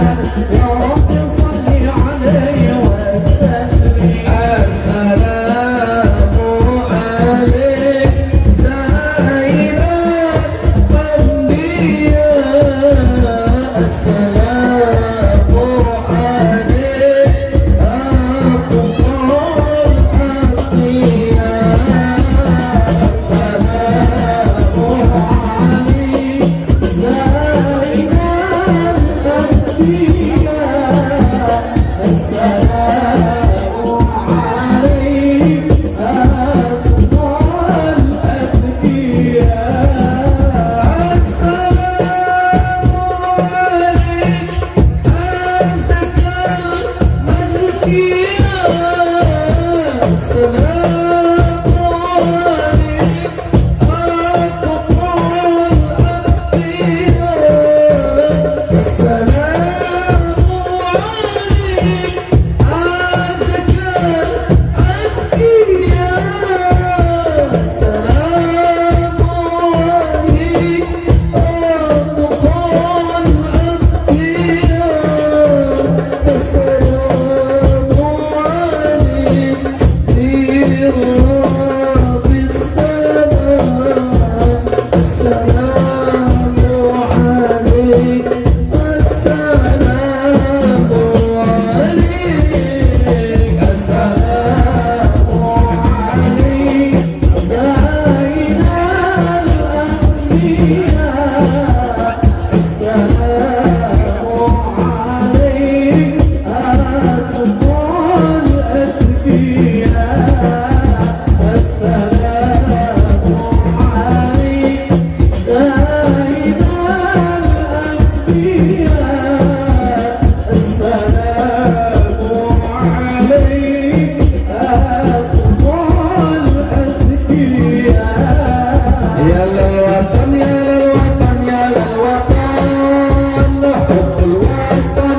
يا رب صل عليه وسلم. السلام عليك زين الأنبياء، السلام عليك أتقى الأتقياء، السلام عليك زين الأنبياء، السلام عليك أتقى الأتقياء. السلام عليك أزكى الأزكياء، السلام عليك أتقى الأتقياء، السلام عليك أزكى الأزكياء، السلام عليك أتقى الأتقياء، السلام عليك في رب السماء، السلام عليك، السلام عليك، السلام عليك زين الأنبياء، السلام عليك أتقى الأتقياء، السلام عليك زين الأنبياء، السلام عليك أتقى الأتقياء. يا للوطن، يا للوطن، يا للوطن، حب الوطن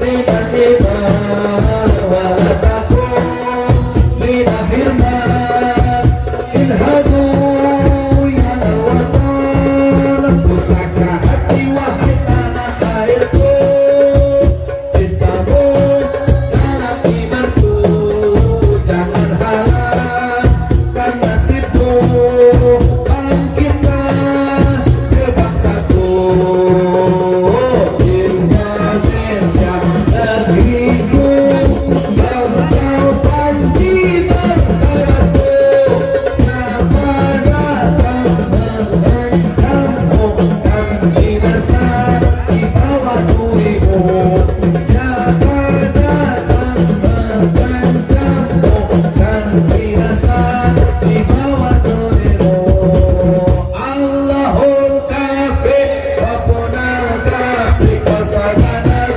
من الإيمان، ولا تكن من حرمان. انهضوا يا للوطن، pusaka hati wahai tanah airku, cintamu dalam imanku, jangan halangkan nasibmu, bangkitlah ke bangsaku. Indonesia negeriku, yang kau panji martabatku, siapa datang mengancammu, kan binasa di bawah durimu. Siapa datang mengancammu, kan binasa di bawah durimu. Allahul kafi, Rabbunal kafi, qasamanal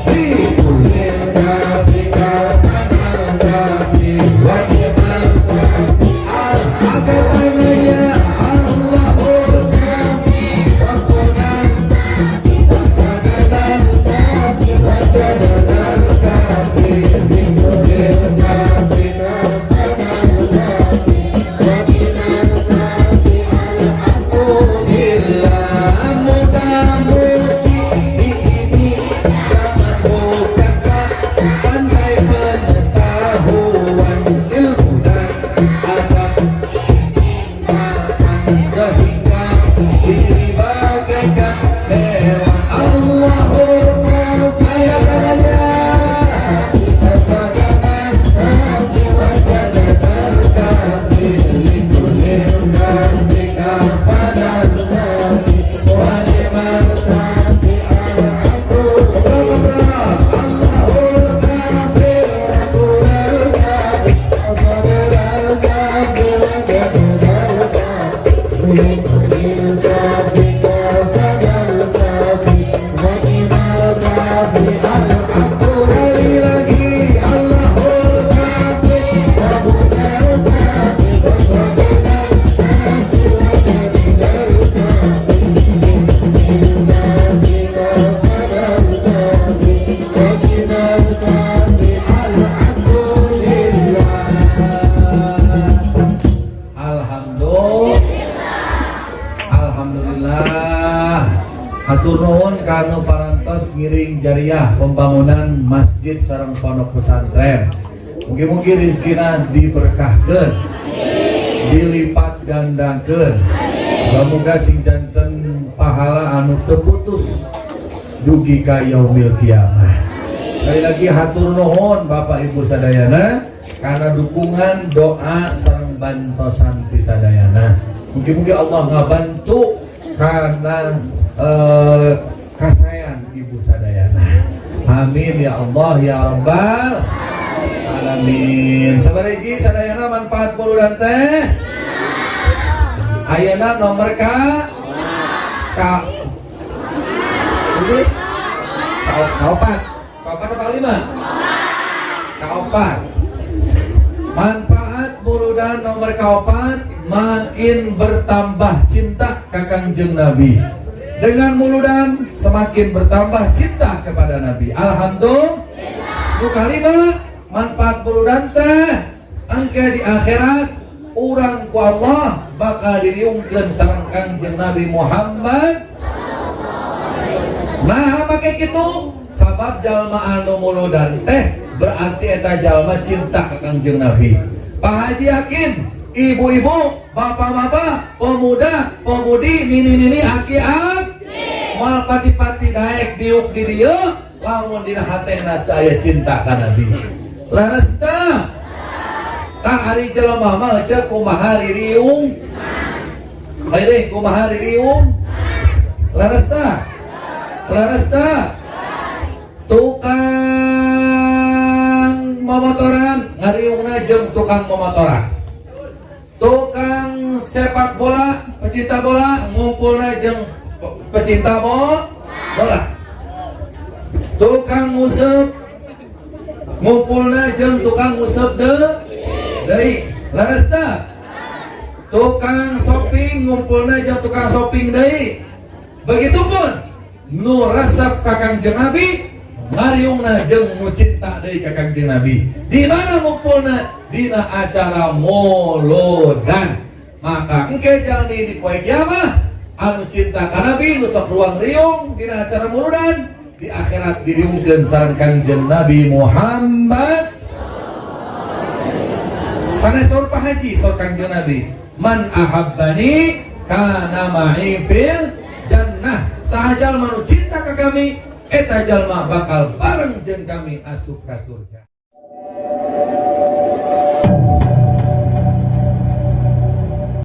fi kullil kafi, kafanal kafi, wa ni'mal kafi. Angkat tangannya. Allahul kafi, Rabbunal qasamanal kafi, wajadnal kafi, fi kullil kafi, kafanal kafi, wa ni'mal kafi. Alhamdulillah, muda-mudi di ini zaman, bukankah pandai pengetahuan, ilmu dan adab, sehingga diri bagaikan hewan. Allahul kafi, tangannya. Qasamanal kafi, wajadnal kafi, likullil kafi, kafanal kafi, wa ni'mal kafi. Alhamdulillah. Allahul kafi, Rabbunal kafi, qasamanal kafi, wajadnal kafi, likullil kafi, kafanal kafi, wa ni'mal kafi. Alhamdulillah. Sekali lagi. Allahul kafi, Rabbunal kafi, qasamanal kafi, wajadnal kafi. Hatur nuhun kanu parantos ngiring jariah pembangunan masjid sareng pondok pesantren. Mugi-mugi rizkina diberkahkeun, dilipat gandakeun. Muga sing janten pahala anu teu putus dugi ka yaumil kiamah. Sekali lagi hatur nuhun Bapak Ibu sadayana karena dukungan doa sareng bantosan ti sadayana. Mugi-mugi Allah ngabantu karena kasayan ibu sadayana. Amin ya Allah ya Rabbal alamin. Sabaraha hiji sadayana manfaat muludan teh? Ayeuna nomor ka ka ini kaopat, kaopat atau kalima? Kaopat. Manfaat muludan nomor kaopat, makin bertambah cinta ka Kangjeng Nabi. Dengan muludan semakin bertambah cinta kepada Nabi. Alhamdulillah. Nu kalima, manfaat muludan teh engke di akhirat urang ku Allah bakal diriungkeun sareng Kangjeng Nabi Muhammad. Nah, make kitu sabab jalma anu muludan teh berarti eta jalma cinta ka Kangjeng Nabi. Pak Haji yakin ibu-ibu, bapak-bapak, pemuda, pemudi, nini-nini, aki-aki moal pati-pati daek diuk di dieu lamun dina hatena teu aya cinta ka Nabi. Leres teu? Tah, ari jelema mah ceuk kumaha ririung? Ayo deh, kumaha ririung? Leres teu? Leres teu? Tukang momotoran ngariungna jeung tukang momotoran. Tukang sepak bola, pecinta bola ngumpulna jeung pecinta bola. Tukang nguseup ngumpulna jeung tukang nguseup deui. Leres teu? Tukang shopping ngumpulna jeung tukang shopping deui. Begitupun nu resep ka Kangjeng Nabi ngariungna jeung nu cinta deui ka Kangjeng Nabi. Di mana ngumpulna? Dina acara muludan. Maka engke jalmi di poe kiamah anu cinta ka Nabi, nu sok ruang riung dina acara muludan, di akhirat diriungkeun sareng Kangjeng Nabi Muhammad. Sanes saur Pak Haji, saur Kangjeng Nabi, "Man ahabbani kana ma'i fil jannah." Saha jalma nu cinta ka kami, eta jalma bakal bareng jeung kami asup ka surga.